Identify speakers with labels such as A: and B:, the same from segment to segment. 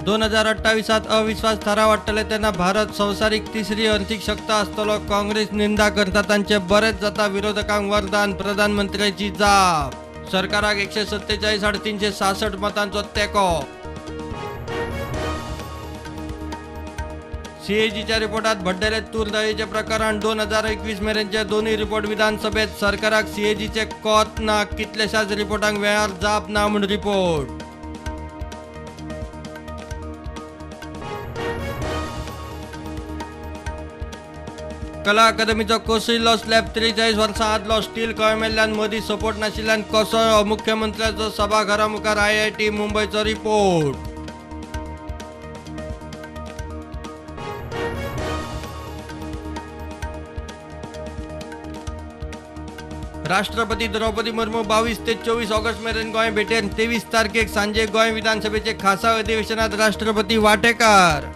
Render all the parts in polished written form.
A: 2028 अविश्वास थाराव हाडटले तेन्ना भारत संवसारीक तिसरी अर्थीक शक्त आसतलो. काँग्रेस निंदा करता तांचे बरेच जाता, विरोधकांक वरदान. प्रधानमंत्र्याची जाप. सरकाराक 147 आड 366 मतांचो तेंको. सीएजीच्या रिपोर्टात भड्डेले तूर दाळीचे प्रकरण. 2021 मेरेनचे दोनूय रिपोर्ट विधानसभेत. सरकाराक सीएजीचे कोत ना, कितल्याशाच रिपोर्टांक वेळार जाप ना म्हूण रिपोर्ट. कला अकादमीचो कोसळिल्लो स्लॅब 43 वर्सां आदलो. स्टील कळमेल्ल्यान मदीं सपोर्ट नाशिल्ल्यान कोसळ्ळो. मुख्यमंत्र्याचो सभाघरा मुखार आयआयटी मुंबयचो रिपोर्ट. राष्ट्रपती द्रौपदी मुर्मू 22 ते 24 ऑगस्ट मेरेन गोंय भेटेर. 23 तारखेक सांजे गोंय विधानसभेचे खासा अधिवेशनात राष्ट्रपती वांटेकार.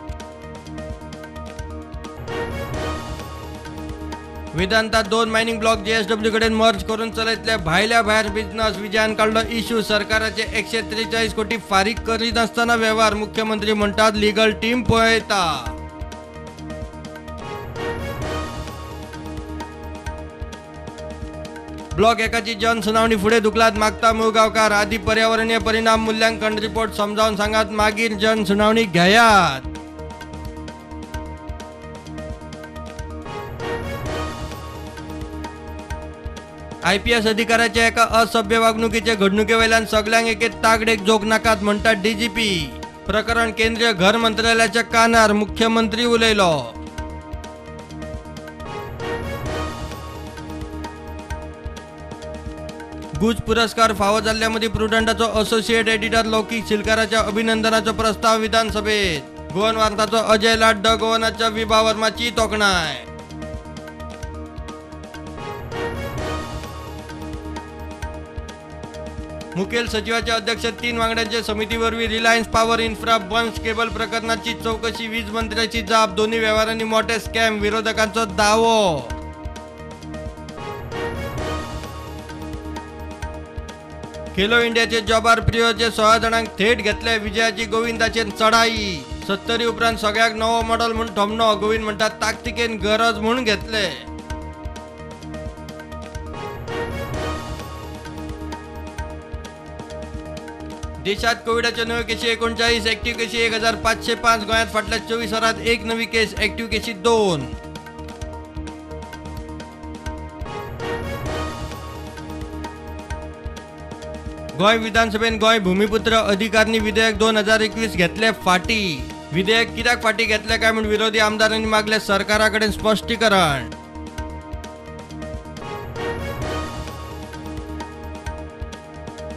A: वेदांता 2 मायनिंग ब्लॉक जेएसडब्ल्यू कडेन मर्ज करून चलयतले भायल्या भायर बिझनस. विजयान काडलो इश्यू. सरकाराचे 143 कोटी फारीक करिनासतना वेव्हार. मुख्यमंत्री म्हणटात लिगल टीम पळयता. ब्लॉक एकाची जनसुनावणी फुडें धुकलात मागता मुळगांवकार. आदी पर्यावरणीय परिणाम मूल्यांकन रिपोर्ट समजावन सांगात, मागीर जनसुनावणी घेयात. आयपीएस अधिकाऱ्याच्या एका असभ्य वागणुकीचे घडणुके वयल्यान सगल्यांक एके तागडेक जोक नाकात म्हणटात डीजीपी. प्रकरण केंद्रीय घर मंत्रालयाच्या कानार. मुख्यमंत्री उलयलो. गुज पुरस्कार फावो जाल्ल्या मदीं प्रुडंटाचो असोसिएट एडिटर लौकीक शिलकाराच्या अभिनंदनाचो प्रस्ताव विधानसभेत. गोवन वार्ताचो अजय लाड, ड गोवनाच्या विभा वर्माची तोखणाय. मुखेल सचिवाच्या अध्यक्ष 3 वांगड्यांच्या समिती वरवीं Reliance power infra Bunts cable प्रकरणाची चौकशी. वीज मंत्र्याची जाप. दोन्ही व्यवहारांनी मोठे स्कॅम, विरोधकांचो दावो. खेलो इंडियाचे जॉबार प्रियोचे 16 जाणांक थेट घेतले. विजयाची गोविंदाचेर चढाई. 70 उपरांत सगळ्याक नवो मॉडल म्हूण थोमणो. गोविंद म्हणटात ताकतिकेन गरज म्हूण घेतले. देशात कोविडाच्यो नव्यो केशी 39, ऍक्टिव्ह केशी 1505. गोंयांत फाटल्या 24 वरांत 1 नवी केस, ऍक्टिव्ह केशी 2. गोंय विधानसभेन गोंय भूमिपुत्र अधिकारणी विधेयक 2021 घेतले फाटी. विधेयक कित्याक फाटी घेतले काय म्हूण विरोधी आमदारांनी मागले सरकारा कडेन स्पश्टीकरण.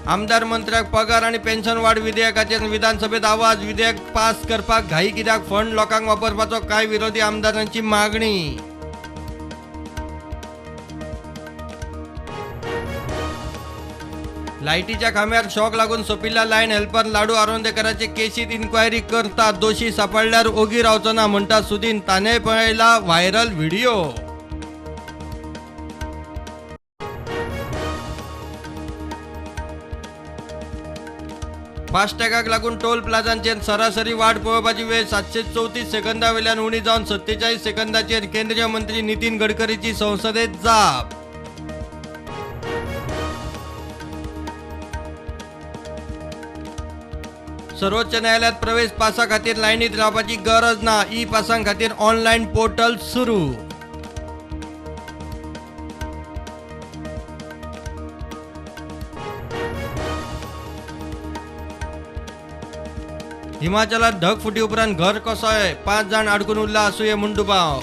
A: आमदार मंत्र्याक पगार आनी पेन्शन वाड विधेयकाचेर विधानसभेत आवाज. विधेयक पास करपाक घाई कित्याक, फंड लोकांक वापरपाचो काय विरोधी आमदारांची मागणी. लायटीच्या खांब्यार शॉक लागून सोंपिल्ल्या लायन हेल्पर लाडू आरोंदेकराचे केशीत इन्क्वायरी करता. दोशी सापडल्यार ओगी रावचो ना म्हणटा सुदीन. ताणें पळयला व्हायरल व्हिडिओ. फास्टॅगाक लागून टोल प्लाझांचेर सरासरी वाट पळोवपाची वेळ 734 सेकंदा वयल्यान उणी जावन 47 सेकंदाचेर. केंद्रीय मंत्री नितीन गडकरीची संसदेत जाप. सर्वोच्च न्यायालयात प्रवेश पासा खातीर लायनीत रावपाची गरज ना. ई पासां खातीर ऑनलायन पोर्टल सुरू. हिमाचलात ढगफुटी उपरांत घर कोसळ्ळें. 5 जाण आडकून उरला आसुये म्हूण दुबाव.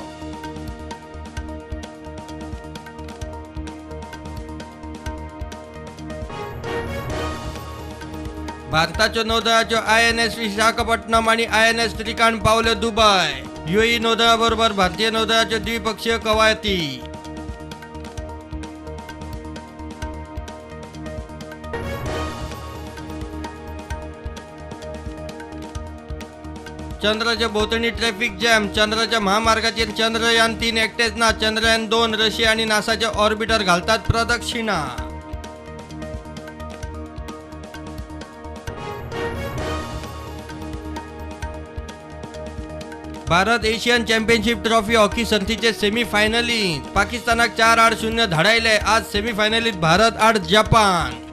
A: भारताच्यो नौदळाच्यो आयएनएस विशाखापट्टणम आनी आयएनएस त्रिकाण पावल्यो दुबय. युएई नौदळा बरोबर भारतीय नौदळाच्यो द्विपक्षीय कवायती. चंद्राच्या भोवतणी ट्रॅफिक जॅम. चंद्राच्या महामार्गाचेर चंद्रयान 3 एकटेच ना, चंद्रयान 2 रशिया आनी नासाचे ऑर्बिटर घालतात प्रदक्षिणा. Bharat Asian championship trophy hockey सर्तीचे सेमीफायनलीत पाकिस्तानाक 4-0 धाडायले. आज सेमीफायनलीत भारत आड जपान.